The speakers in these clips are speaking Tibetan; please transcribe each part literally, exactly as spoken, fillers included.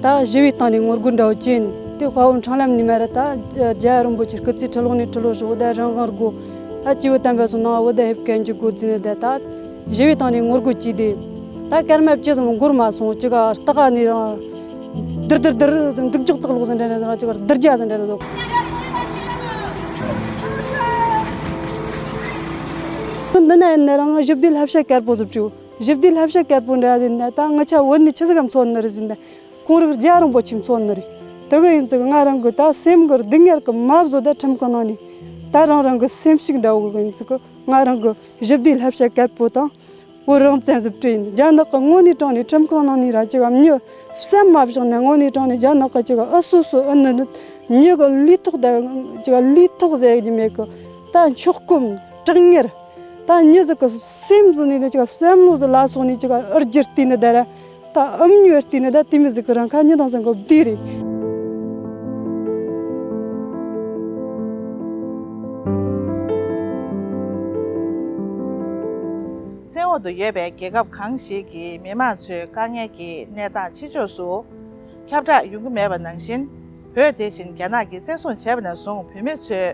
ད་ཞི་བའི་སྟེང་ནས་ངོ་རྒོལ་འདྲ་བོ་བྱས་ནས། དེ་དཔའ་བོ་འཕྲང་ལམ་ནས་མར་ད་རྒྱལ་བ་རིན་པོ་ཆེ་སྐུ་ཚེ་ཁྲི་ལོ་ནས་ཁྲི་ལོ་བཞུགས། ད་རང་དབང་དགོས། ད་སྐྱེས་བུ་དམ་པ་ཚོ་ནང་འོ་ད་ཕེབས་མཁན་གྱི་དགོས་ཟེར་ནས། ད་ད་ཞི་བའི་སྟེང་ནས་ངོ་རྒོལ་བྱས་ཏེ། ད་སྐར་མ་བཅུ་ཙམ་འགོར་མ་སོང་། ཅིག་ག་ལྟག་ནས་རང་དིར་དིར་དིར་ཟེར། འབྲུག་ལྕག་ཙག་ལོག་ཟེར་འདྲ་ཟེར། ཅིག་ག་དིར་རྒྱ་ཟེར་འདྲ་ཟེར། འདི་ན་ཡིན་ན་རང་ཞི་བདེའི་བསླབ་བྱ་དཀར་པོ་ཟིག་བྲིས། ཞི་བདེའི་བསླབ་བྱ་དཀར་པོ་འདྲ་ཟིག་ན། ད་ང་ཆ་བོད་ནས་ཆི་ཟིག་གམ་ཚོར་ནི་རེད་ཟེར་ན། ཁོང་རིགས་རྒྱ་རིང་པོ་ཆེ་ཚོར་ནི་རེད། དེ་གི་ཡིན་ཙི་གི་ང་རང་གི་ད་སེམས་གི་སྡུག་བསྔལ་གི་མ་བཟོ། ད་ཁྲིམས་ཁང་ནང་ནས་ད་རང་རང་གི་སེམས་ཤུགས་འདྲ་བོ་གི་ཡིན་ཙི་གི། ང་རང་གི་ཞི་བདེའི་བསླབ་བྱ་དཀར་པོ་དང་། བོད་རང་བཙན་ཟིག་བྲིས་ཡིན། རྒྱ་ནག་གི་དངོས་གནས་དྲང་ནས་ཁྲིམས་ཁང་ནང་ནས་ར་ཅིག་གམ་མྱི་བསམ་མ་བཞག་ན། དངོས་གནས་དྲང་ནས་རྒྱ་ནག་གི་ཅིག་ག་ཨུ་སུ་སུ་ཨུ་ནུ་ནུ། མྱི་གི་ལུས་ཐོག་ད་ཅིག་ག་ལུས་ཐོག་ཟེར་གྱི་མེད་གི། ད་འཁྱོག་སྐོམ་གྲང་ངར། ད་མྱི་ཟིག་གི་སེམས་ཟིག་ནས་ནི་ཅིག་བསམ་བློ་ཟིག་ལ་སོགས་ནས་ཅིག་ཨུར་རྒྱུ་བལྟས་ནི་ད་ར། ད་ཨུམ་ཉོས་བལྟས་ནི་ད་དེ་མི་ཟིག་གི་རང་ཁ་ཉིན་དང་སང་གི་བདེ་རེད། བཙན་འོག་ཏུ་ཡོད་པའི་རྒྱལ་ཁབ་གང་ཞིག་གི་མི་མང་ཚོའི་དཀའ་ངལ་གྱི་གནས་སྟངས་ཕྱི་ཕྱོགས་སུ་ཁྱབ་བསྒྲགས་ཡོང་གི་མེད་པ་ནང་བཞིན། བོད་དེ་བཞིན་རྒྱ་ནག་གིས་བཙན་བཟུང་བྱས་པ་ནས་བཟུང་བོད་མི་ཚོའི་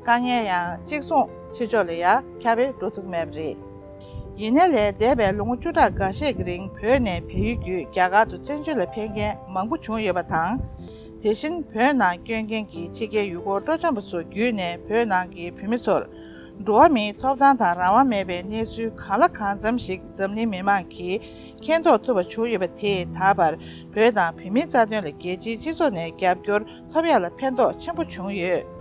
དཀའ་ངལ་ཡང་གཅིག་མཚུངས་ཕྱི་ཕྱོགས་ལ་ཡ་ཁྱབ་སྤེལ་འགྲོ་ཐུབ་ཀྱི་མེད་པ་རེད། ཡིན་ནའི་ལས་འདས་པའི་ལོ་ངོ་བཅུ་ཕྲག་འགའ་ཤས་ཀྱི་རིང་བོད་ནས་བལ་ཡུལ་བརྒྱུད་རྒྱ་གར་དུ་བཙན་བྱོལ་ལ་ཕེབས་མཁན་མང་པོ་བྱུང་ཡོད་པ་དང་། དེ་བཞིན་བོད་ནང་སྐྱོད་མཁན་གྱི་ཕྱི་རྒྱལ་ཡུལ་སྐོར་སྤྲོ་འཆམ་པ་ཚོ་བརྒྱུད་ནས་བོད་ནང་གི་བོད་མི་ཚོར་འགྲོ་བ་མིའི་ཐོབ་ཐང་དང་རང་དབང་མེད་པའི་གནས་ཚུལ་གང་ལ་གང་འཚམ་ཞིག་འཛམ་གླིང་མི་མང་གིས་མཁྱེན་རྟོགས་ཐུབ་པ་བྱུང་ཡོད་པ་དེས་ད་བར་བོད་དང་བོད་མིའི་རྩ་དོན་ལ་རྒྱལ་སྤྱིའི་སྤྱི་ཚོགས་ནས་རྒྱབ་སྐྱོར་ཐོབ་ཡག་ལ་ཕན་ཐོགས་ཆེན་པོ་བྱུང་ཡོད།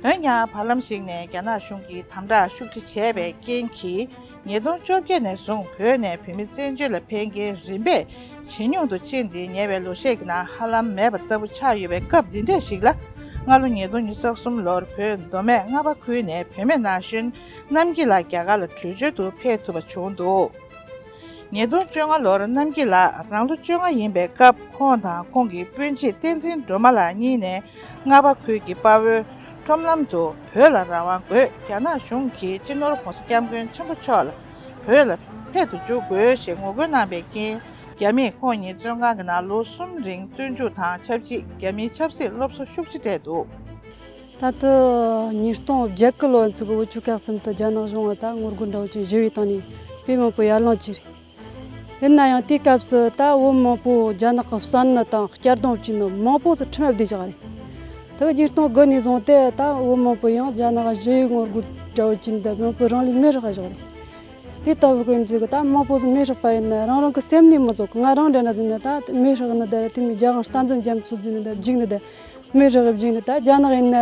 འོན་ཀྱང་། བར་ལམ་ཞིག་ནས་རྒྱ་ནག་གཞུང་གིས་དམ་དྲག་ཤུགས་ཆེ་བྱས་པའི་རྐྱེན་གྱིས། ཉིས་སྟོང་བཅོ་བརྒྱད་ནས་བཟུང་བོད་ནས་བོད་མི་བཙན་བྱོལ་ལ་ཕེབས་མཁན་རིམ་པས་ཇེ་ཉུང་དུ་ཕྱིན་ཏེ། ཉེ་བའི་ལོ་ཤས་ཀྱི་ནང་ཧ་ལམ་མེད་པ་ལྟ་བུ་ཆགས་ཡོད་པའི་སྐབས་འདི་འདྲ་ཞིག་ལ། སྔ་ལོ་ཉིས་སྟོང་ཉི་ཤུ་རྩ་གསུམ་ལོར་བོད་མདོ་སྨད་རྔ་པ་ཁུལ་ནས་བུད་མེད་ན་གཞོན་རྣམ་རྒྱལ་ལགས་རྒྱ་གར་ལ་བྲོས་བྱོལ་དུ་ཕེབས་ཐུབ་པ་བྱུང་འདུག། ཉིས་སྟོང་བཅོ་ལྔ་ལོར་རྣམ་རྒྱལ་ལགས་རང་ལོ་བཅོ་ལྔ་ཡིན་པའི་སྐབས། ཁོང་དང་ཁོང་གི་སྤུན་མཆེད་བསྟན་འཛིན་སྒྲོལ་མ་ལགས་གཉིས་ནས་རྔ་པ་ཁུལ་གྱི་དཔའ་བོའི་ཁྲོམ་ལམ་དུ། བོད་ལ་རང་དབང་དགོས། རྒྱ་ནག་གཞུང་གིས་སྤྱི་ནོར་༸གོང་ས་༸སྐྱབས་མགོན་ཆེན་པོ་མཆོག་ལ་བོད་ལ་ཕེབས་སུ་འཇུག་དགོས་ཞེས་ངོ་རྒོལ་གནང་བའི་རྐྱེན། རྒྱ་མིས་ཁོང་ཉིད་བཙོན་ཁང་གི་ནང་ལོ་གསུམ་རིང་བཙོན་འཇུག་དང་ཆབས་ཅིག་རྒྱ་མིའི་ཆབ་སྲིད་སློབ་གསོ་ཤུགས་ཆེ་སྤྲད་འདུག། ད་ལྟ་ཉིས་སྟོང་བརྒྱད་ཀྱི་ལོ་ཚིགས་འུ་ཆུ་ཁག་གསུམ་དུ་རྒྱ་ནག་གཞུང་བ་ད་ངོ་རྒོལ་འདྲ་བོ་ཅན་ཞི་བའི་སྟེང་ནས་བོད་མང་པོ་ཡར་ལངས་ཀྱི་རེད། ཡིན་ན་ཡང་དེའི་སྐབས་སུ་ད་བོད་མང་པོ་རྒྱ་ནག་གི་བསམ་ནི་དང་གཅར་རྡུང་བྱས་ནི་མང་པོ་ཟིག་ཁྲིམས་ལ་བསྡད་བཞག་རེད། ད་ཉིས་སྟོང་དགུ་ནས་བཟུང་སྟེ་ད་བོད་མང་པོ་ཡང་རྒྱ་ནག་ཞི་བའི་ངོ་རྒོལ་འདྲ་བོ་ཅན་དེ་མང་པོ་རང་ལུས་མེར་བསྲེགས་བཞག་རེད། དེ་ལྟ་བུ་གི་འཛིན་གི་ད་མང་པོ་ཟིག་མེར་བསྲེགས་པ་ཡིན་ན་རང་རང་གི་སེམས་ནས་མི་བཟོད་གི། ང་རང་འདྲ་ན་ཟིན་ན་ད་མེར་བསྲེགས་ནི་དེ་ར་དེ་མི་རྒྱ་གར་བསྟན་འཛིན་རྒྱ་མཚོ་འཛིན་ནི་དེ་བརྒྱུགས་ནི་དེ་མེར་བསྲེགས་བརྒྱུགས་ནི། ད་རྒྱ་ནག་ཡིན་ན་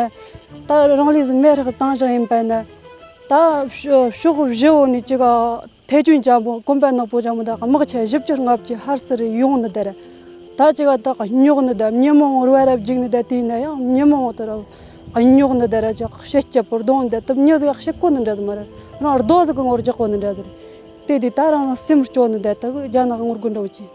ད་རང་ལུས་ཟིག་མེར་བསྲེགས་བཏང་བཞག་ཡིན་པ་ཡིན་ན། ད་ཕྱོགས་བཞི་བོ་ནས་ཅིག་ཐེ་ཆུང་ཅན་པོ་གོམ་པ་ནག་པོ་ཅན་པོ་ད་དམག་ཆ་བཞི་བཅུ་ལྔ་བཅུ་ཧར་སི་རེ་ཡོང་ནི་དེ་ར། ད་ཅིག་ད་སྨྱོ་ནི་དེ་མྱི་མང་རུ་བ་ར་བརྒྱུགས་ནི་དེ། དེ་ཡིན་ན་ཡང་མྱི་མང་དེ་ར་སྨྱོ་ནི་དེ་ར། ཅིག་ཤེད་སྐྱ་པོ་རྡུང་ནི་དེ། དེ་མྱི་ཟིག་ཤེད་གོ་ནི་འདྲ་ཟིག་མ་རེད། རང་རྡོ་ཟིག་གི་ངོར་རྒྱག་གོ་ནི་འདྲ་ཟིག་རེད། དེ་དེ་ད་རང་རང་སེམས་སྐྱོ་ནི་དེ་དག་རྒྱ་ནག་ངོ་རྒོལ་འདྲ་བོ་ཅན།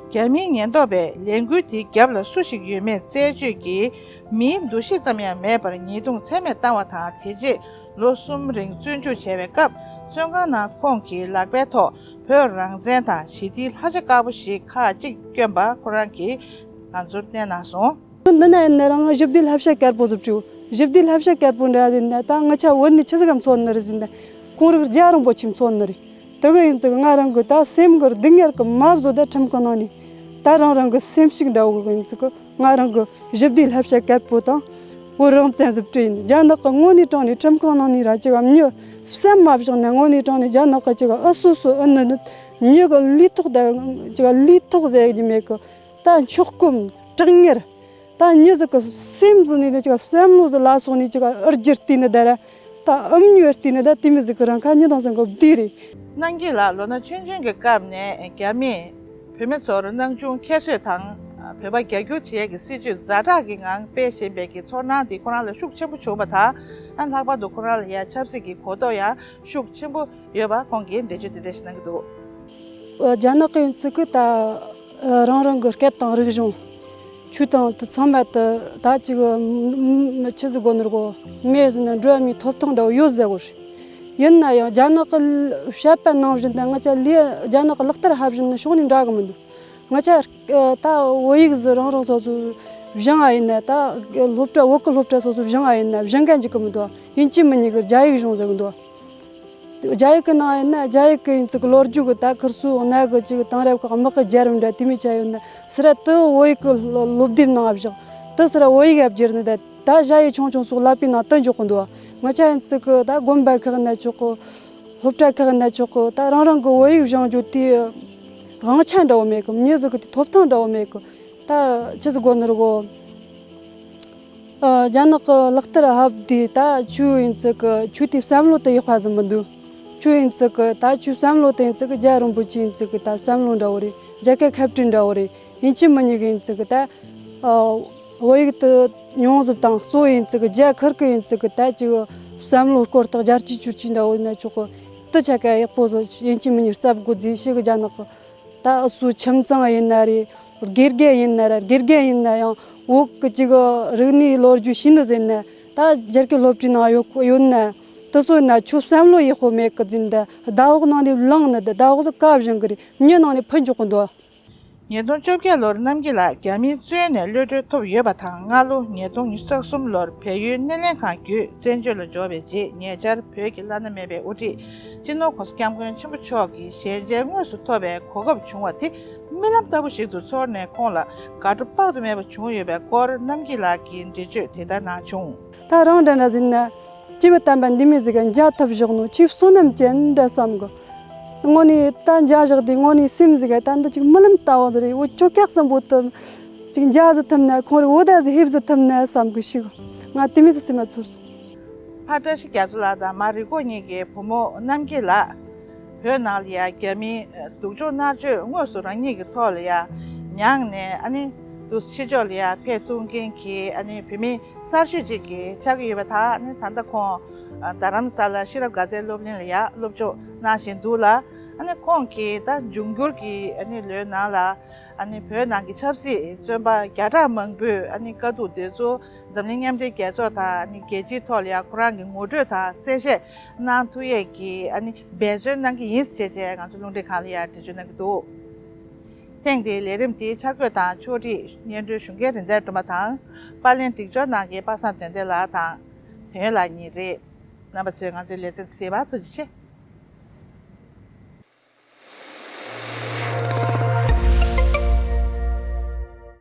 རྒྱ་མིའི་ཉེན་རྟོག་པས་ལས་འགུལ་དེའི་རྒྱབ་ལ་སུ་ཞིག་ཡོད་མེད་རྩད་གཅོད་ཀྱིས། མིའི་འདུ་ཤེས་ཙམ་ཡང་མེད་པར་ཉེས་རྡུང་ཚད་མེད་བཏང་བ་དང་། དེ་རྗེས་ལོ་གསུམ་རིང་བཙོན་འཇུག་བྱས་པའི་སྐབས། བཙོན་ཁང་ནང་ཁོང་གིས་ལག་པའི་ཐོག་བོད་རང་བཙན་དང་ཞི་བདེའི་ལྷ་ཆས་དཀར་པོ་ཞིག་ཁག་ཅིག་བསྐྱོན་པ་ཁོ་རང་གིས་ང་ཚོར་བསྟན་གནང་སོང་། འདི་ན་ཡིན་ན་རང་ཞི་བདེའི་བསླབ་བྱ་དཀར་པོ་ཟིག་བྲིས། ཞི་བདེའི་བསླབ་བྱ་དཀར་པོ་འདྲ་ཟིག་ན་ད་ང་ཆ་བོད་ནས་ཆི་ཟིག་གམ་ཚོར་ནི་རེད་ཟིན་ན། ཁོང་རིགས་རྒྱ་རིང་པོ་ཆེ་ཚོར་ནི་རེད། དེ་གི་ཡིན་ཙི་ང་རང་གི་ད་སེམས་གི་སྡུག་བསྔལ་གི་མ་བཟོ། ད་ཁྲིམས་ཁང་ནང་ནས་ད་རང་རང་གི་སེམས་ཤུགས་འདྲ་བོ་གི་ཡིན་ཙི་གི། ང་རང་གི་ཞི་བདེའི་བསླབ་བྱ་དཀར་པོ་དང་བོད་རང་བཙན་ཟིག་བྲིས་ཡིན། རྒྱ་ནག་གི་དངོས་གནས་དྲང་ནས་ཁྲིམས་ཁང་ནང་ནས་ར་ཅིག་གམ་མྱི་བསམ་མ་བཞག་ན། དངོས་གནས་དྲང་ནས་རྒྱ་ནག་གི་ཅིག་ཨུ་སུ་སུ་ཨུ་ནུ་ནུ་མྱི་གི་ལུས་ཐོག་ད་ཅིག་ལུས་ཐོག་ཟེར་གི་མེད་གི། ད་འཁྱོག་སྐོམ་གྲང་ངར། ད་མྱི་ཟིག་གི་སེམས་ཟིག་ནས་ཅིག་བསམ་བློ་ཟིག་ལ་སོགས་ནས་ཅིག་ཨུར་རྒྱུ་བལྟས་ནི་ད་ར། ད་ཨུམ་ཉོས་བལྟས་ནི་ད་དེ་མི་ཟིག་གི་རང་ཁ་ཉིན་དང་སང་གི་བདེ་རེད། རྣམ་རྒྱལ་ལགས་ལོ་ན་ཆུང་ཆུང་གི་སྐབས་ནས་རྒྱ་མིས་བོད་མི་ཚོར་སྣང་ཆུང་ཁྱད་གསོད་དང་། བོད་པ་རྒྱ་སྒྱུར་བྱེད་ཡས་ཀྱི་སྲིད་བྱུས་ཛ་དྲག་གི་ངང་སྤེལ་བཞིན་པའི་གི་ཚོར་སྣང་དེ་ཁོ་རང་ལ་ཤུགས་ཆེན་པོ་བྱུང་བ་དང་། ཨ་ལྷག་པར་དུ་ཁོ་རང་ལ་ཡ་ཆབ་སྲིད་ཀྱི་གོ་རྟོགས་ཡང་ཤུགས་ཆེན་པོ་ཡོད་པ་ཁོང་གིས་འགྲེལ་བརྗོད་དེ་འདྲ་ཞིག་གནང་གི་འདུག། རྒྱ་ནག་གི་ཡིན་ཚུལ་གི་ད་རང་རང་གི་སྐད་དང་རིག་གཞུང་ཆོས་དང་དེ་ཚང་མ་དེ་ད་ཅིག་ཆི་ཟིག་དགོས་ནོ་གོ། མེད་ཟེར་ན་འགྲོ་བ་མིའི་ཐོབ་ཐང་འདྲ་བོ་ཡོད་ཟེར་གོ་རེད། ཡིན་ན་ཡང་རྒྱ་ནག་གི་བཤད་པ་ནང་བཞིན་དང་ང་ཅག་ལས་རྒྱ་ནག་གི་ལག་བསྟར་ཧ་བཞིན་ནི་ཕྱོགས་ནས་འདྲ་གི་མི་འདུག། ང་ཆ་ཨ་ད་བོད་ཡིག་ཟི་རང་རང་སོ་སོ་སྦྱང་ཨ་ཡིན་ན། ད་སློབ་གྲྭ་བོད་ཀྱི་སློབ་གྲྭ་སོ་སོ་སྦྱང་ཨ་ཡིན་ན་སྦྱང་མཁན་ཅིག་གི་མི་འདུག་ཡིན་གཅིག་མིན་གཉིས་ཀྱི་རྒྱ་ཡིག་སྦྱོང་ཟེར་གི་འདུག་རྒྱ་ཡིག་གི་ནང་ཡིན་ན་རྒྱ་ཡིག་གི་ཡིན་ཙི་གི་ལོ་རྒྱུས་གི་ད་ཁིར་སུ་གནའ་གི་ཅིག་དེང་རབས་གི་དམག་གི་རྒྱལ་རབས་འདྲ་དེ་མི་ཆ་ཡོད་ན་སི་ར་དུ་བོད་ཡིག་གི་སློབ་དེབ་ནང་བཞག་དུ་སི་ར་བོད་ཡིག་ཡབ་བསྒྱུར་ནི་ད་ད་ཞ་ཡི་ཆུང་ཆུང་སོགས་ཀླད་པའི་ནང་དུ་འཇོག་གི་འདུག་ང་ཆ་ཡིན་ཙི་གི་ད་དགོན་པ་ཁག་ན་ཆོག་གི་སློབ་གྲྭ་ཁག་ན་ཆོག་གི་ད་རང་རང་གི་བོད་ཡིག་སྦྱང་རྒྱུ་དེ་དབང་ཆ་འདྲ་བོ་མེད་གི་མྱི་ཟིག་གི་དེ་ཐོབ་ཐང་འདྲ་བོ་མེད་གི་ད་ཆི་ཟིག་དགོ་ནི་རུ་གོ་ཨ་རྒྱ་ནག་གི་ལག་བསྟར་ཧབ་དེ་ད་ཆུ་ཡིན་ཙི་གི་ཆུ་དེ་བསམ་བློ་དེ་ཡག་པ་ཟིན་མི་འདུག་ཆུ་ཡིན་ཙི་གི་ད་ཆུ་བསམ་བློ་དེ་ཡིན་ཙི་གི་རྒྱ་རིན་པོ་ཆེ་ཡིན་ཙི་གི་ད་བསམ་བློ་འདྲ་བོ་རེད། རྒྱ་སྐད་ཁ་བྲིས་འདྲ་བོ་རེད། ཡིན་གཅིག་མིན་གཉིས་གི་ཡིན་ཙི་གི་ད་ཨ་བོད་ཡིག་དེ་མྱོང་ཟིབ་དང་གཙོ་ཡིན་ཙི་གི་རྒྱ་ཁུར་གི་ཡིན་ཙི་གི་ད་ཅིག་བསམ་བློ་སྐོར་ཐག་རྒྱ་ཆེ་ཆུར་ཆེ་འདྲ་བོ་ན་ཆོག་གི་དེ་ཆ་ག་ཡག་པོ་ཟིག་ཡིན་གཅིག་མིན་གཉིས་རྩབ་དགོས་རྫས་ཤིག་གི་རྒྱ་ནག་གི་ད་ཨུ་སུ་ཁྱིམ་ཚང་ཡིན་ན་རེད། དགེ་རྒན་ཡིན་ན་རེད། དགེ་རྒན་ཡིན་ན་ཡང་བོད་ཀྱི་ཅིག་རིག་གནས་ལོ་རྒྱུས་ཤེས་ནི་ཟེར་ན་ད་རྒྱ་སྐད་སློབ་གྲྭའི་ནང་ཡོད་ཡོད་ན་དེ་ཚོ་ན་ཆུ་བསམ་བློ་ཡག་པོ་མེད་གི་ཟིན་ད་ཟླ་འོག་ནང་ནས་བླངས་ནི་ད་ཟླ་འོག་ཟིག་བཀའ་བཞིན་གི་རེད། མྱི་ནང་ནས་ཕུད་འཇོག་གི་འདུག་ཉིས་སྟོང་བཅོ་བརྒྱད་ལོར་རྣམ་རྒྱལ་ལགས་རྒྱ་མིའི་བཙོན་ནས་གློད་གྲོལ་ཐོབ་ཡོད་པ་དང་སྔ་ལོ་ཉིས་སྟོང་ཉི་ཤུ་རྩ་གསུམ་ལོར་བལ་ཡུལ་སྣེ་ལེན་ཁང་བརྒྱུད་བཙན་བྱོལ་ལ་འབྱོར་བའི་རྗེས་ཉེ་ཆར་བོད་ཀྱི་བླ་ན་མེད་པའི་དབུ་ཁྲིད་སྤྱི་ནོར་༸གོང་ས་༸སྐྱབས་མགོན་ཆེན་པོ་མཆོག་གི་ཞལ་མཇལ་དངོས་སུ་ཐོབ་པའི་གོ་སྐབས་བྱུང་བ་དེ་རྨི་ལམ་ལྟ་བུ་ཞིག་ཏུ་ཚོར་ནས་ཁོང་ལ་དགའ་སྤྲོ་དཔག་ཏུ་མེད་པ་བྱུང་ཡོད་པའི་སྐོར་རྣམ་རྒྱལ་ལགས་ཀྱིས་འགྲེལ་བརྗོད་དེ་ལྟར་གནང་བྱུང་། ད་རང་འདྲ་འདྲ་ཟིན་ན། སྐྱེས་བུ་དམ་པ་འདི་མི་ཟིག་ག་མཇལ་ཐུབ་བཞག་ནོ་ཆེས་བསོད་ནམས་ཅན་འདྲ་བསམ་གི་དངོས་ནས་ད་མཇལ་བཞག་དེ་དངོས་ནས་སེམས་ཟིག་ག་ད་འདི་ཅིག་རྨི་ལམ་ལྟ་བུ་ཟིག་རེད། འོ་ཁྱོད་སྐྱག་བསམ་པོ་དུ་ཅིག་མཇལ་ཟི་ཐུབ་ན་ཁོང་རིག་འོ་ད་ཟི་ཧེབ་ཟི་ཐུབ་ན་བསམ་གི་ཤི་གི་ང་དེ་མི་ཟི་སེམས་མ་ཚོར་སོང་། ཕ་བཀྲ་ཤིས་རྒྱ་མཚོ་ལགས་དང་མ་རི་ཀོ་གཉིས་ཀྱི་བུ་མོ་རྣམ་རྒྱལ་ལགས། བོད་ནང་ལ་ཡ་རྒྱ་མིའི་སྡུག་སྦྱོང་མནར་གཅོད་དངོས་སུ་རང་ཉིད་ཀྱི་ཐོག་ལ་ཡ་མྱངས་ནས་ཨ་ནི་དུ་ཕྱི་ཕྱོགས་ལ་ཡ་ཕེབས་ཐུབ་མཁན་གྱི་ཨ་ནི་བུད་མེད་གསར་ཤོས་ཅིག་གི་ཆགས་ཀྱི་ཡོད་པ་དང་ཨ་ནི་ད་ལྟ་ཁོང་རྡ་རམ་ས་ལ་ཤེས་རབ་དགའ་ཚལ་སློབ་གླིང་ལ་ཡ་སློབ་སྦྱོང་གནང་བཞིན་འདུག་ལ། ཨ་ནི་ཁོང་གིས་ད་འབྱུང་འགྱུར་གྱི་ཨ་ནི་ལོའི་ནང་ལ་ཨ་ནི་བོད་ནང་གི་ཆབ་སྲིད་བཙོན་པ་བརྒྱ་ཕྲག་མང་པོས་ཨ་ནི་དཀའ་སྡུག་དེ་ཚོ་འཛམ་གླིང་མཉམ་འབྲེལ་རྒྱལ་ཚོགས་དང་ཨ་ནི་རྒྱལ་སྤྱིའི་ཐོག་ལ་ཡ་ཁོ་རང་གི་ངོ་སྤྲོད་དང་གསལ་བཤད་གནང་ཐུབ་ཡས་ཀྱི་ཨ་ནི་འབད་བརྩོན་གནང་གི་ཡིན་ཞེས་བྱས་ང་ཚོ་རླུང་འཕྲིན་ཁང་ལ་ཡ་འགྲེལ་བརྗོད་གནང་གི་འདུག་ཐེངས་འདིའི་ལས་རིམ་དེའི་འཆར་འགོད་དང་ཕྱོགས་སྒྲིག་སྙན་སྒྲོན་ཞུ་མཁན་རིན་ལྡན་སྒྲོལ་མ་དང་པར་ལེན་སྒྲིག་སྦྱོར་གནང་མཁན་པ་སངས་དོན་ལྡན་ལགས་དང་དོན་ལགས་གཉིས་རེད། རྣམ་པ་ཚོས་ང་ཚོའི་ལེ་ཚན་གཟིགས་པར་ཐུགས་རྗེ་ཆེ།